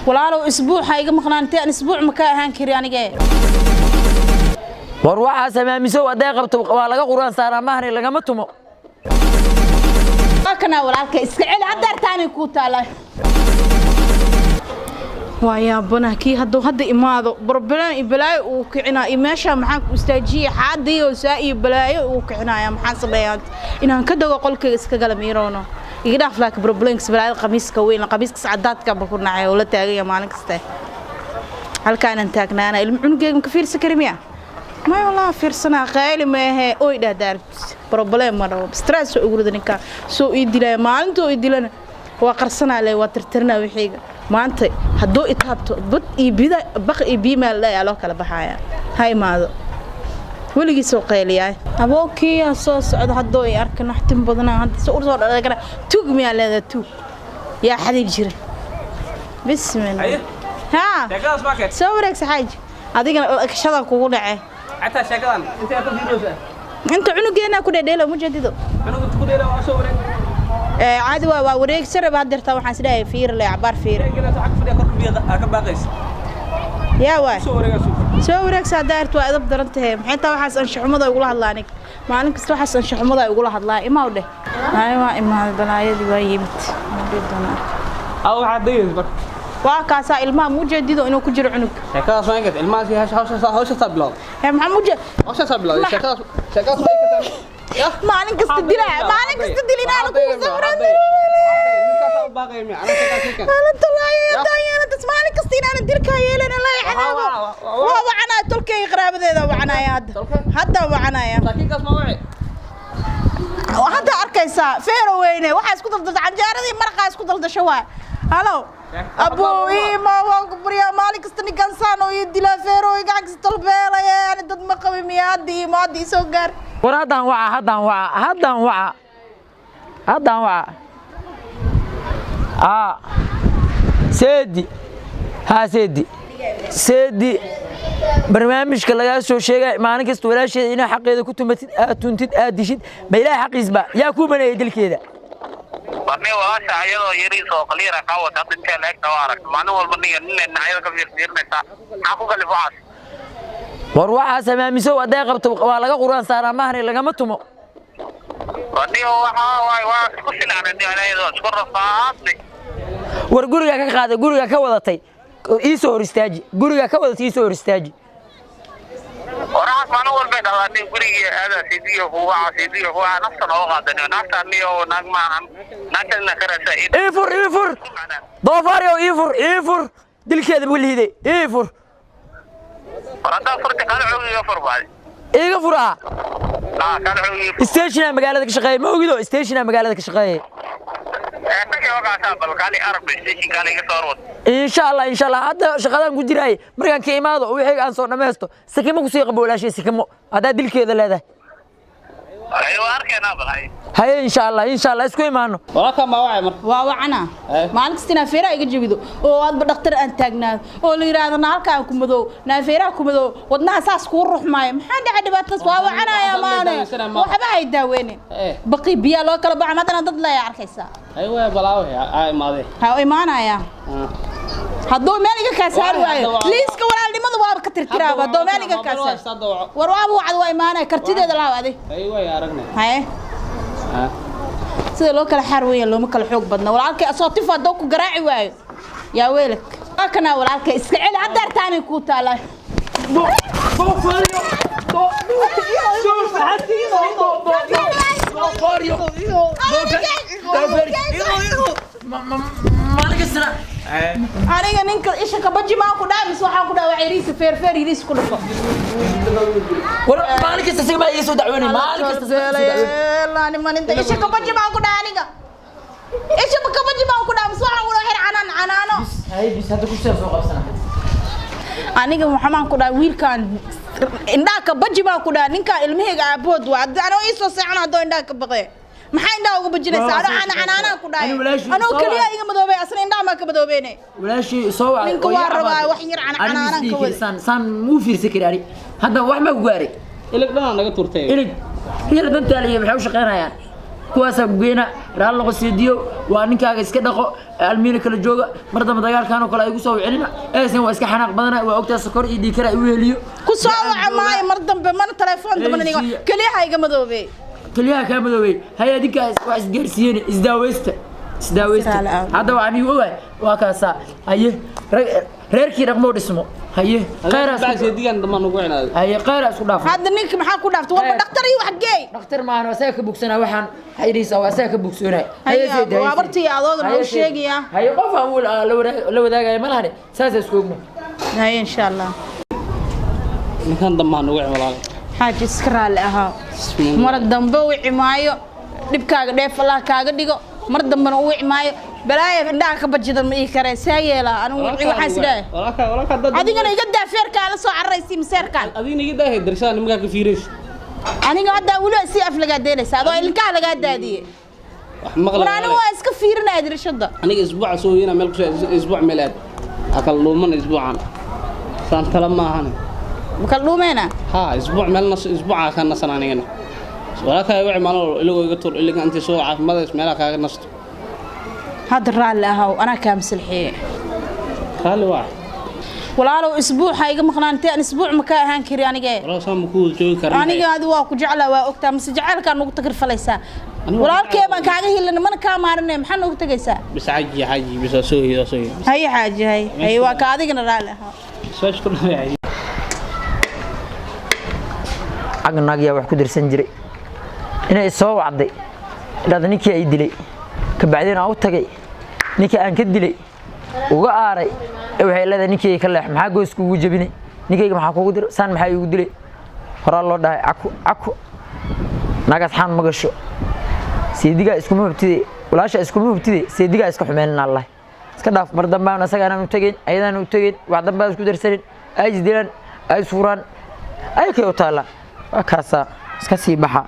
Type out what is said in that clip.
Walaalow, isbuuc ha iga maqnaan, intee aan isbuuc ma ka ahaan kari anige. War waxaa samaamisow hadday qabto waa laga quraan saaraa, mahani lagama tumo. Waa kanaa walaalka, iska celi hadda artaanay kuu taalaa. Waa yaabana kii hadduu hadda imaado barbalaan iyo balaayo uu kicinaa iyo meesha maxaan ku istaajiyey xaadiyo saa iyo balaayo uu kicinaya. Maxaan sameeyaa inaan ka dago qolkayga iska gala miiroono iga dhaaf, laakiin problems balaayada qamiiska weyn, qamiiska cadaadka ba ku nacay oo la taagaya maalin kasta halkaanaan taagnaana. Ilmo cunugeyga ma ka fiirsan kari miya? May walaa fiirsanaa, qayli maahe, oy dhahdaa problem ma dhabo, stress oo ugu rida ninka soo ii dilaya maalinta oo ii dilana waa qarsanaa le, waa tirtirinaa wixiiga. Maanta hadduu itaabto bad iyo bida baq iyo biimaal dhayaa loo kala baxaaya. Ha imaado, weligiisoo qayliyaay abookiyaa soo socda. Hadduu i arka naxtin badanaa hadda si usoo dhadhagana. Tuug miyaa leedahay? Tuug yaa xadii jira? Bismillah. Haa. Sheekadaas maa keen? Soo wareegsa xaaji, adigana dhakashada kugu dhacay. Xataa sheekadan intee ka fiiriyeysaa? Inta cunugeena ku dhedheelo mujadido. Cunuga inta ku dheela waa soo wareeg. Ee caadi waa wareegsan raba haddeerta. Waxaan isdhahay fiir le, cabaar fiir. Wareeganaas waxaa ka fadhiya korka biyo aa ka baaqaysa. Yaa waay. Soo wareegayso. Soo wareegsa haddaa aragto, waa edab daran tahay. Maxay taa waxaas anshaxumada igula hadlaa aniga maalin kasta? Waxaas anshaxumada igula hadlaa. Imaw dheh. Ay, waa imaaday, balaayadii waa yimid. Waan dhihi doonaa. Aa waxaad degaysa marka. Waa kaasaa ilmaha mujadido inuu ku jiro cunug. Sheekadaas waa inkaas ilmahaas hawshaas hawshaasaa bilowday. Hee, maxaa muje Hawshaasaa bilowday. Sheekadaas waa inkaas. Maalin kasta dilaa, maalin kasta dil inaan kugu safran. Ninkaasaa u baaqaya miya? Anaa sheekadaas ninkan. Maalinta waaye haddaan yeelatas maalin kasta inaanan dilkaa yeelan la cadaabo. Waa wacanaya tolkayga, qaraabadeeda wacanaya hadda. Tolkay? Hadda wacanaya. Laakiinkaas ma waci. Hadda arkaysaa feero weyne waxaa isku daldasha canjeeradii maraqaa isku daldasho waay. Halo abuu, iima waan ku baryaa, maalin kasta ninkan saan oo ii dilaa, feero gacankiisa tolbeelaya, ani dad ma qabi miya? Hadda iima, hadda ii soo gaar. War haddaan waca, haddaan waca, haddaan waca, haddaan waca. Aa seedi, haa seedi, seedi, barnaamijka lagaa soo sheegay maalin kasta walaasheeda inaa xaqeeda ku tumatid, aad tuntid, aad dishid, ma ilaahay xaqiisba yaa kuu baneeyay dilkeeda? Warni walaasha ayadoo yariis oo qaliira kaa wata hadda intee la-egta waa aragta maalin walba ninga nin dhinacyada ka fiirfiirinaysaa, maxaa ku kalif waxaas? War waxaa samaamisow hadday qabto waa laga quraan saaraa, mahani lagama tumo. Warni waxa waay waa isku silacnay ayadoo isku rafaadnay. War guriga ka qaaday, guriga ka wadatay ii soo hor istaaji, guriga ka wadatay ii soo hor istaaji. Waraxaas maalin walbay dhahdaa nin gurigii aada siidiyo kuwaca siidiyo kuwaca nafta nooga qaadani naagta niyo naag maahan naagtadina ka raadsa. Ii fur, ii fur, doofaaryow, ii fur, ii fur, dilkeeda buu liiday, ii fur. War haddaa furta kaala xoogiga fur baadi. Iiga fur ah. Aa kaala xoogiga fur. Stationa magaalada ka shaqeeya ma ogido? Stationa magaalada ka shaqeeya. Tagi waqaasaa bal kaali arag station kaali iga soo horwad. Insha Allah, insha Allah, hadda shaqadan ku jiraay markaan ka imaado wixii aan soo dhammaysto sikimo kusii qabo walaashay, sikimo haddaa dilkeeda leedahay. Ay waa arkeenaa bal hay. Haye, insha Allah, insha Allah, isku imaano. Walaalkaa maa wacay marka? Waa wacana. Eh. Maalin kasta inaa feeraha iga jabido oo aadba dhakhtar aan taagnaado oo la yidhaahdo na halkaan ku madow, naa feeraha ku madow, wadnaha saas kuu ruxmaayo, maxaa dhacay dhibaatadaas? Waa wacanaya maane. Waxba hay daaweynin. Eh. Baqi biyaa loo kala baxa haddana dad leeya arkaysaa. Ay waa balaawe aa imaadee. Ha imaanaya hadduu meel iga kaa saari waayo liiska walaalnimada waaba ka tirtiraaba hadduu meel iga kaa saari. War waaba wacd, waa imaanaya, kartideeda lahaw adi. Ay way aragnay. Haye, sida loo kala xaar weyn looma kala xoog badna walaalkay. Asoo tif hadduu ku garaaci waayo yaa weelak. Waa kanaa walaalkay, iska celi hadda artaanay kuu taalaa. Maalin kastana. Aniga ninka isha kabaji maa ku dhaha mise waxaan ku dhaha waa yariisa feerfeer yariis ku dhufo. War maalin kasta sigma ii soo dacwoonay, maalin kasta sigma ii soo dacwoonay. Nimaninta isha kabaji maa ku dhaha, aniga isha kabaji maa ku dhaha mise waxaan ku dhaha xir canaan canaano. Haye, bis hadda ku soo qabsana. Aniga waxaan ku dhaha wiilkaan indhaha kabaji baa ku dhaha, ninkaan ilmahayga aabood waa anoo ii soo seexan haddoo indhaha ka baqee, maxaa indhaha uga bajinaysaa? Anoo cana canaanaan ku dhahay anoo keliya iga madoobay, asna indhaha maa ka madoobeyne. Walaashii soo wacday. Ninka waa rabaa wax yar cana canaanaan ka wada. Saan saan muu fiirsan kari ani hadda wax ma ku gaaray. Ilig dhanaa naga turtay. Ilig yar dantaaliya maxay u shaqaynayaan? Kuwaasaa ku geynaa. Raal noqo seediyo, waa ninkaaga iska dhaqo, almiina kala jooga. Mar dambe dagaalkan oo kale ay igu soo wicinina. Eesan waa iska xanaaq badana, waa ogtaa, sokor iyo dhiikara igu heliyo. Ku soo waca maayo mar dambe, mana telefoon dambe Ei, niga siiya. Keliyaha iga madoobey. Keliyaha kaa madoobey. Hay, adinkaa wax isgaarsiiyeen, isdaaweysta, isdaaweysta. Siraal aad. Hadda waa anigu ogahay, waa kaasaa. Haye, reerkii dhaqmoo dhismo. Haye, khayraa Bacsi isku digan dambaan ugu wicinaade. Haye, khayraa isku dhaafo. Hadda ninka maxaa ku dhaaftay walba? Khayr. Dhakhtar iyo wax geey. Dhakhtar maahan, waa asaga ka bogsanaa. Waxaan waxay dhihaysaa waa asaga ka bogsoonay. Haye, Seedi, haye, waa Seedi. bartii adoogana Haye, u Seedi. sheegayaa. Haye, qof aan la wadaagaya ma lahane, saasa isku ogno. Haye, insha Allah. Ninkan dambaan ugu wicin, walaal. Xaaji, iska raalli ahaa. Bismillah. Mar dambe wici maayo. Dhibkaaga dheef Allah kaaga dhigo. Mar dambena u wici maayo. Balaaya indhaha ka bajidan ma ii karee, see yeelaa anigu? Wici waxaan isdhahay. Walaalkaa, walaalkaa dad. Adigana iga daa, feerkaa la soo cararaysi maseerkaan. Adigna iga daahay darshada nimankaa ka fiiraysa. Aniga hadda weli si af lagaa deelaysa, adoo ilkaha lagaa daadiyey. Wax maqla. War anigu waa iska fiirinaya dirishada. Aniga isbuuca soo weynaa meel kusoo isbuuc meel aad ha kala dhuuman isbuucan, saan tala maahane. Makala dhuumeena. Haa, isbuuc meel nas, isbuuca ka nasan. Anigana walaalkaa wici maalin walba, iligoo iga tur iliga intii soo caafimaadays meelaha kaaga nasto. Hadda raalli ahaw, anaa kaa masalxiyey. Raalli waa. Walaalow, isbuuxa iga maqnaan, intee aan isbuuc ma ka ahaan kari anige. Walaal, saan ma ku wada joogi karin. Aniga adi waa ku jeclaa, waa ogtaa, mise jacaylkaa nugu tagrfalaysaa? Anigu waa Walaalkee baan kaaga hilana, mana kaa maarinay, maxaa noogu tegaysaa? Bis xaji, xaji, bis waa soo hiyo, waa soo hiyo. Haye xaaji, haye haye, waa ka adigana raalli ahaw. Su'aasha ku dhamay, xaji. Cag naag yaa wax ku dirsan jiray inay soo wacday, dhada ninkii ay dilay, kabacdina aan u tagay ninkii aan ka dilay uga aaray. Ee waxay leedahay ninkii ka leex, maxaa goys kugu jabinay ninkayga, maxaa kugu diray, saan maxaa iigu dilay? Horaa loo dhahay caku caku, naagaas xaan ma gasho. Seedigaa iskuma hubtide, walaasha iskuma hubtide, seedigaa iska xumeynana. Allah iska dhaaf, mar dambaan asaga anaan u tegayn, ayadaan u tegayn, wax dambaan isku darsanin, ay isdilaan, ay isfuraan, ay kay u taalla. Waa kaasaa, iska sii baxa.